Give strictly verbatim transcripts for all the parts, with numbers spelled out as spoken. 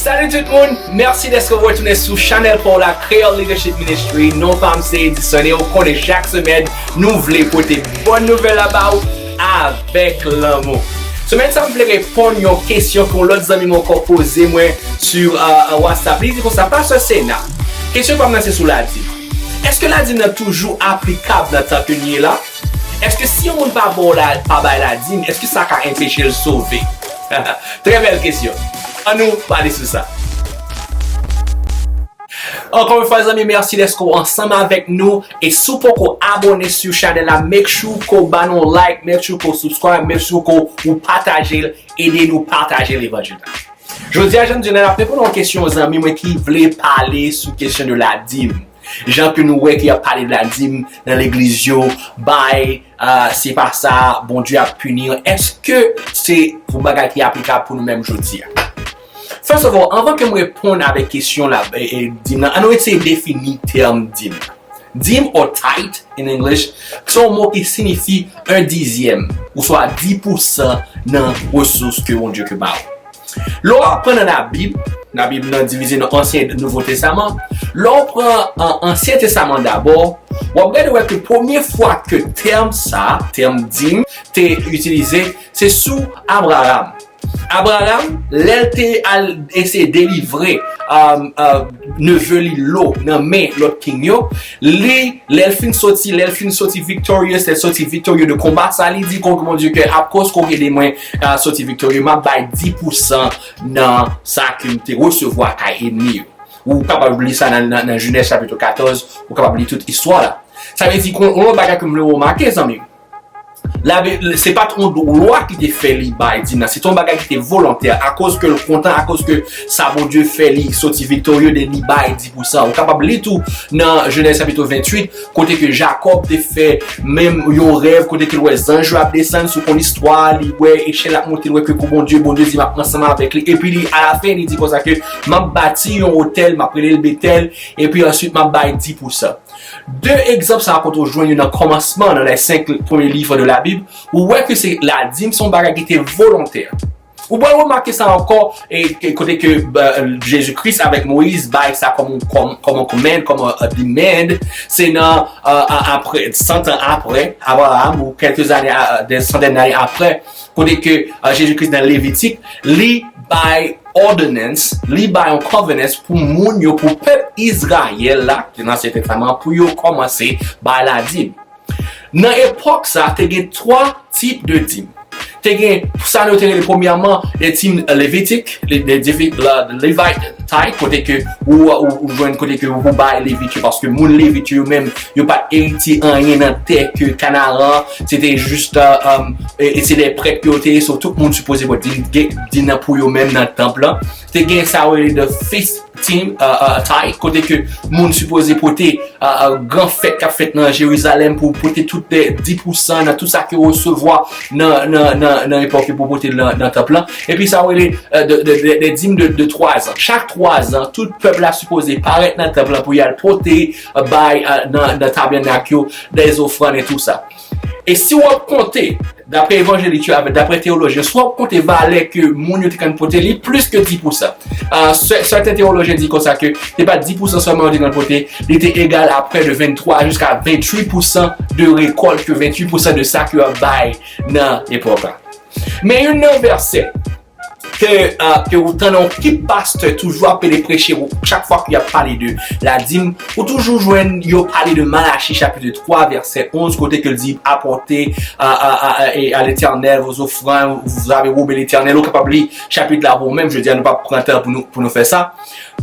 Salut tout moun, mèsi dèske w retounen sou chanèl pa w la, Creole Leadership Ministry. Non pa m se Edison e w konnen chak semèn nou vle pote bòn nouvèl la ba w avèk lanmou. Semèn sa m vle reponn yon kesyon ke yon lòt zanmi m ankò poze mwen sou uh, uh, WhatsApp. Li di konsa, Pastè Sena, kesyon pa m nan se sou ladim. Èske ladim nan toujou aplikab nan tan ke n ye la? Èske si yon moun pa ba w la, pa bay ladim, èske sa ka enpeche l sove? Trè bèl kesyon. Ann nou pale sou sa. Ankò yon fwa zanmi, mèsi dèske w ansanm avèk nou. E si w poko abòne sou chanèl la, make sure ke w ba nou like, make sure ke w subscribe, make sure ke w pataje l, ede nou pataje levanjil la. Jodi a, jan m di w la, n ap reponn yon kesyon zanmi mwen ki vle pale sou kesyon de ladim. Jan ke nou wè ke y ap pale de ladim nan legliz yo, bay, uh, se pa sa, Bondye ap pini. Èske se yon bagay ki aplikab pou nou menm jodi a? First of all, anvan ke m reponn avèk kesyon la, e, e, dim nan, ann nou eseye defini tèm dim nan. Dim or tithe in English, se yon mo ki siyifi yon dizyèm, oswa dis pousan nan resous ke Bondye ke ba w. Lè w ap pran nan Labib, Labib nan divize nan Ansyen e Nouvo Testaman. Lè w pran an Ansyen Testaman dabò, w ap gade wè ke premye fwa ke tèm sa, tèm dim, te itilize, se sou Abraram. Abraram, lè l te al eseye delivre um, uh, neve li Lo nan men lòt king yo, li, lè l fin soti, lè l fin soti victorious, lè l soti victorious de konba sa, li di kont Bondye ke akoz ke w ede mwen uh, soti victorious, m ap bay dis pousan nan sa ke m te resevwa kay enmi yo. Ou kapab li sa nan, nan, nan Jenèz chapit katòz, ou kapab li tout istwa la. Sa vle di, yon lòt bagay ke m vle remake, zanmi m, Labi-, se pa t yon lwa ki te fè li bay dim nan, se t yon bagay ki te volontè, akoz ke l kontan, akoz ke sa Bondye fè li soti viktorye de li bay dis pousan. Ou kapab li tou nan Jenèz chapit venntuit, kote ke Jakòb te fè menm yon rèv, kote ke l wè zanj yo ap desann, si w konn istwa, li wè echèl ap monte, l wè ke kou Bondye, Bondye di m ap ansanm avèk li, epi li, alafen, li di konsa ke m ap bati yon otèl, m ap rele l Betèl, epi answit m ap bay dis pousan. De egzanp sa a kote w jwenn yo nan kòmansman, nan les cinq premiers livres de la Bible, ou wè ke se ladim se yon bagay ki te volontè. Ou pral remake sa ankò, e, ke, kote ke uh, Jezi Kris avèk Moyiz bay sa kòm, kòm, kòm yon command, kòm yon uh, demand, se nan uh, uh, apre, san tan apre, Abraham, ou quelques années, uh, des centaines d'années après, kote ke uh, Jezi Kris nan Levitik, li bay ordinance, li bay yon covenant pou moun yo, pou pèp Izrayèl la, ki nan Ansyen Testaman, pou yo kòmanse bay ladim. Nan epòk sa, te gen twa tip de dim. Te gen, sa nou te rele premyèman, le dim levitik, le, le, le Levite tithe, kote ke ou, ou, ou jwenn kote ke ou bay Levit yo, paske moun Levit yo menm, yo pa t eritye anyen nan tè ke Kanaran, se te jis, um, e, e se de prèt ke yo te ye, so tout moun sipoze pote dim, dim nan pou yo menm nan tanp lan. Te gen sa yo rele the feast dim, uh, uh, tithe, kote ke moun sipoze pote, uh, uh, gran fèt k ap fèt nan Jerizalèm pou pote tout de dis pousan nan tout sa ke yo resevwa nan, nan, nan, nan epòk yo pou pote nan, nan tanp lan. Epi sa yo rele uh, de, de, de, de dim de, de twa zan. Chak twa zan, tout pèp la sipoze parèt nan tanp lan pou y al pote uh, bay uh, nan, nan tabènak yo, des ofrandes et tout ça. E si w ap konte, daprè evanjelik yo, avèk, daprè teyolojyen, si w ap konte valè ke moun yo te konn pote, li plis ke dis pousan. Uh, sèten teyolojyen di konsa ke se pa dis pousan sèlman yo te konn pote, li te egal a près de vennntwa jiska venntuit pousan de rekòlt, ke venntuit pousan de sa ke yo ap bay nan epòk la. Men youn nan vèsè ke, uh, ke ou tande yon kip pastè toujou ap pede preche, chak fwa ke y ap pale de ladim, ou toujou jwenn yo pale de Malachi chapit twa vèsè onz, kote ke l di apòte a, a, a, a, a Letènèl vos ofrandes, vous avez robe l'Éternel. Ou kapab li chapit la pou ou menm, jodi a nou p ap pran tan pou nou, pou nou fè sa.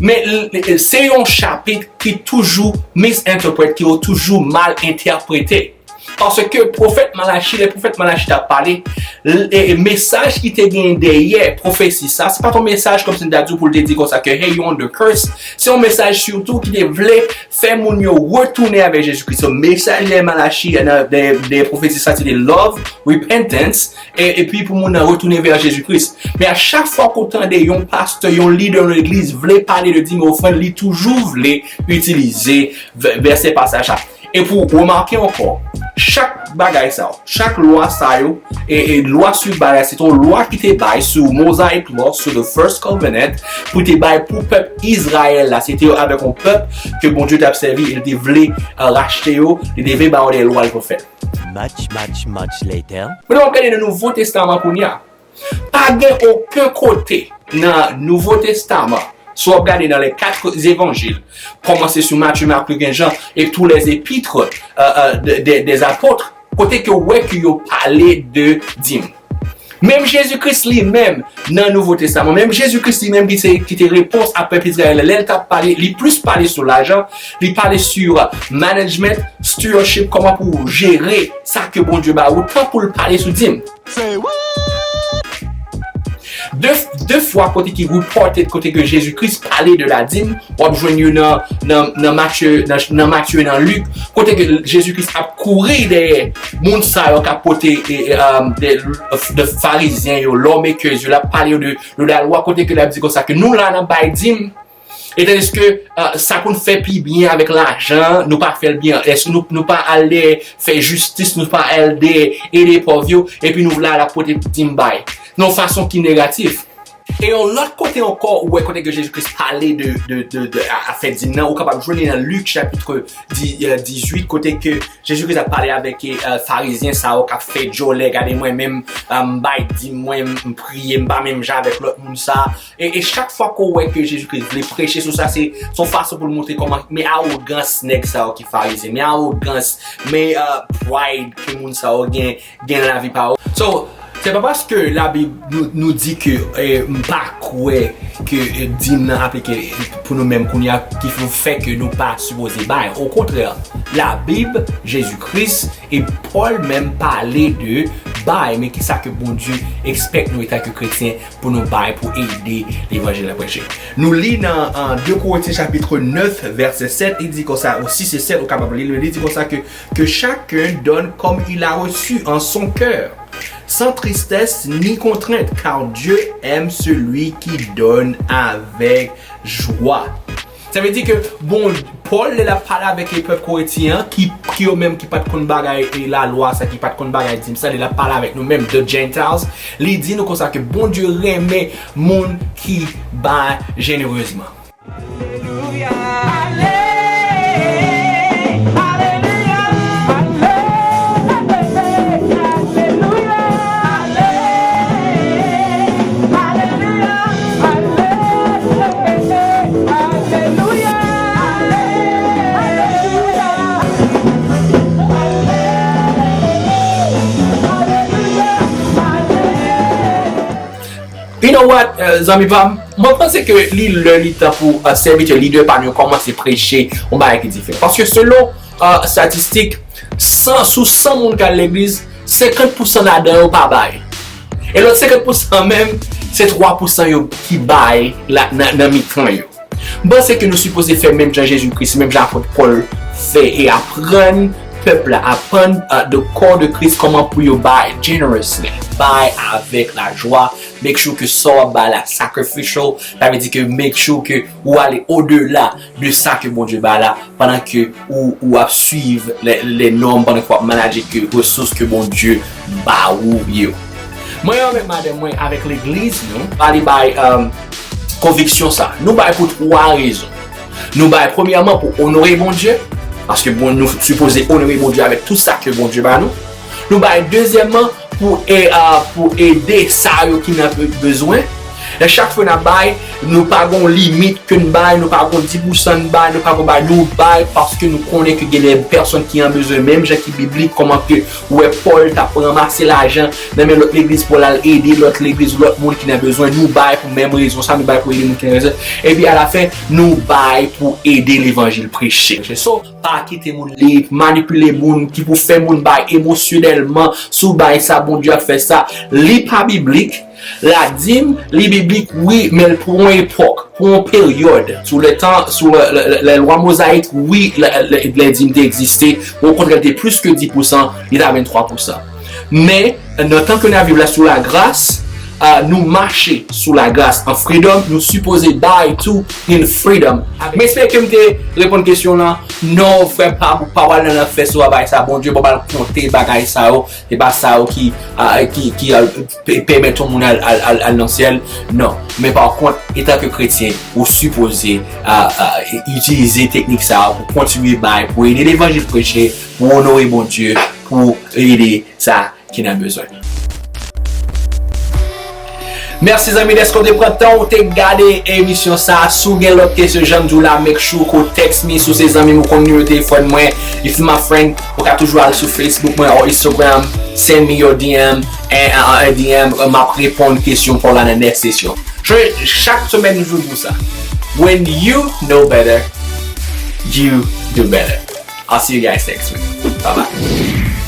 Men l, l, se yon chapit ki toujou misinterpret, ki yo toujou mal entèprete. Paske pwofèt Malachi, lè pwofèt Malachi t ap pale, l, e, e mesaj ki te gen dèyè pwofesi sa, se pa t yon mesaj kòmsi n ta di w pou l te di konsa ke, hey, you under curse. Se yon mesaj sitou ki te vle fè moun yo retounen avèk Jezi Kris. So, mesaj dèyè Malachi, nan, dèyè, dèyè pwofesi sa, se te love, repentance, e, epi pou moun nan retounen vè Jezi Kris. Men a chak fwa ke w tande yon pastè, yon lidè, yon legliz vle pale de dim ofrann, li toujou vle itilize vè, vèsè pasaj sa. E pou remake ankò, chak Bagay sa yo. Chak lwa sa yo, e, e lwa sou bagay, se te yon lwa ki te bay sou Mosaic Law, sou the first covenant, pou te bay pou pèp Izrayèl la. Se te avèk yon pèp ke Bondye t ap sèvi, e li te vle, uh, rachte yo, li te vle ba yo de lwa l pou fè. Much, much, much later. Kounye a w ap gade nan Nouvo Testaman kounye a. Pa gen okenn kote nan Nouvo Testaman, si w ap gade nan les quatre évangiles, kòmanse sou Matye, Mak, Lik, Jan, e tous les épîtres, euh, euh, de, de, des apôtres, kote ke w wè ke yo pale de dim. Menm Jezi Kris li menm, nan Nouvo Testaman, menm Jezi Kris li menm ki se, ki te repons a pèp Izrayèl la, lè l t ap pale, li plis pale sou lajan, li pale sou management, stewardship, kòman pou w jere sa ke Bondye ba ou, tan pou l pale sou dim. De, de fwa kote ki reported, kote ke Jezi Kris pale de la dim, w ap jwenn yo nan, nan, nan Matye, nan, nan Matye, nan Lik, kote ke Jezi Kris ap kouri dèyè moun sa yo k ap pote, e, e, um, de, de Farizyen yo, lawmakers yo, l ap pale yo de, de lalwa, kote ke l ap di konsa ke nou la n ap bay dim, e tandiske, uh, sa pou n fè pi byen avèk lajan, nou pa fè l byen. Èske nou, nou pa al dèyè fè jistis, nou pa al dèyè ede pòv yo, epi nou la, l ap pote dim bay. Nan yon fason ki negatif. E yon lòt kote ankò, ou wè kote ke Jezi Kris pale de, de, de, de a, afè dim nan, ou kapab jwenn li nan Lik chapit di, euh, dizuit, kote ke Jezi Kris ap pale avèk, euh, Farizyen sa yo k ap fè djòlè, gade mwen menm, euh, m bay dim mwen, m priye, m pa menm jan avèk lòt moun sa. E, e chak fwa ke w wè ke Jezi Kris vle preche sou sa, se, se yon fason pou l montre kòman, men awogans nèg sa yo ki Farizyen, men awogans, men, euh, pride ke moun sa yo gen, gen nan lavi pa yo. So, se pa paske Labib nou, nou di ke, eh, m pa kwè ke, eh, dim nan aplike pou nou menm kounye a ki fè ke nou pa sipoze bay. Okontrè, Labib, Jezi Kris e Pòl menm pale de bay, men kisa ke Bondye expect nou antanke kretyen pou nou bay pou ede levanjil la preche. Nou li nan, euh, de Korentyen chapit nèf, vèsè sèt, li di konsa, ou sis e sèt, ou kapab li, li di konsa ke, que chacun donne comme il a reçu en son cœur, sans tristesse ni contrainte, car Dieu aime celui qui donne avec joie. Sa vle di ke, bon, Pòl, lè l ap pale avèk pèp korentyen an, ki, ki yo menm ki pa t konn bagay, e, lalwa sa, ki pa t konn bagay dim sa, lè l ap pale avèk nou menm, the Gentiles, li di nou konsa ke Bondye renmen moun ki bay jenerezman. Alelouya, ale, alelouya, ale, alelouya, ale, alelouya, ale, alelouya, ale, alelouya, ale, alelouya, ale. You know what, euh, zanmi pa m? Mwen panse ke li lè, li tan pou, euh, sèvitè, lidè pa nou yo kòmanse preche yon bagay ki diferan. Paske selon, euh, estatistik, san, sou san moun k al legliz, senkant pousan ladan yo pa bay. E lòt senkant pousan menm, se twa pousan yo ki bay la, nan, nan mitan yo. M panse ke nou sipoze fè menm jan Jezi Kris, menm jan apot Pòl fè e aprann pèp la, aprann, uh, the core de Christ, kòman pou yo bay generously, bay avèk lajwa, make sure ke sa w ap bay la sacrificial, sa vle di ke make sure ke ou ale odela de sa ke Bondye bay la, pandan ke ou, ou ap swiv le, le nòm, pandan ke w ap manaje ke resous ke Bondye ba ou yo. Mwen avèk madanm mwen, avèk legliz nou, pa li bay, um, konviksyon sa. Nou bay pou twa rezon. Nou bay premyèman pou onore Bondye, paske bon, nou sipoze onore Bondye avèk tout sa ke Bondye ba nou. Nou bay dezyèmman pou, e, a, pou ede sa yo ki nan be-, bezwen. E chak fwa n ap bay, nou pa gon limit ke n bay, nou pa gon dis pousan n bay, nou pa gon bay, nou bay paske nou konnen ke gen de pèsòn ki an bezwen, menm jan ki biblik, kòman ke ou wè Pòl t ap ranmase lajan nan men lòt legliz pou l al ede lòt legliz, lòt moun ki nan bezwen. Nou bay pou menm rezon sa, nou bay pou ede moun ki nan bezwen. Epi alafen, nou bay pou ede levanjil preche. So, pa kite moun li manipile moun ki pou fè moun bay emosyonèlman. Si w bay sa, Bondye ap fè sa. Li pa biblik. Ladim, li biblik, wi, men l pou yon epòk, pou yon peryòd. Sou lè tan, sou lè, lè, lè, lè lwa mozayik, wi, lè, lè, lè dim te egziste. Okontrè, l te plis ke dis pousan, li ta venntwa pousan. Men, nan tan ke n ap viv la sou lagras, uh, nou mache sou lagras an freedom, nou sipoze die too in freedom. M espere ke m te reponn kesyon lan. Non, frè, pa, pa w al nan lanfè sou bagay sa. Bondye pa pral konte bagay sa yo. Se pa sa yo ki, uh, ki, ki uh, pe- pèmèt yon moun al, al, al, al nan syèl. Non. Men pa kont, etanke kretyen, ou sipoze uh, uh, itilize teknik sa yo pou kontinye bay, pou ede levanjil preche, pou onore Bondye, pou ede sa ki nan bezwen. Mèsi zanmi dèske w te pran tan ou te gade emisyon sa. Si w gen lòt kesyon, jan m di w la, make sure ke w text me. Si w se zanmi m, ou konn nimewo telefòn mwen. If you my friend, ou ka toujou al sou Facebook mwen or Instagram. Send me your D M and uh, D M, uh, m ap reponn kesyon pa w la nan next session. Chak semèn nou toujou di w sa. When you know better, you do better. I'll see you guys next week. Bye bye.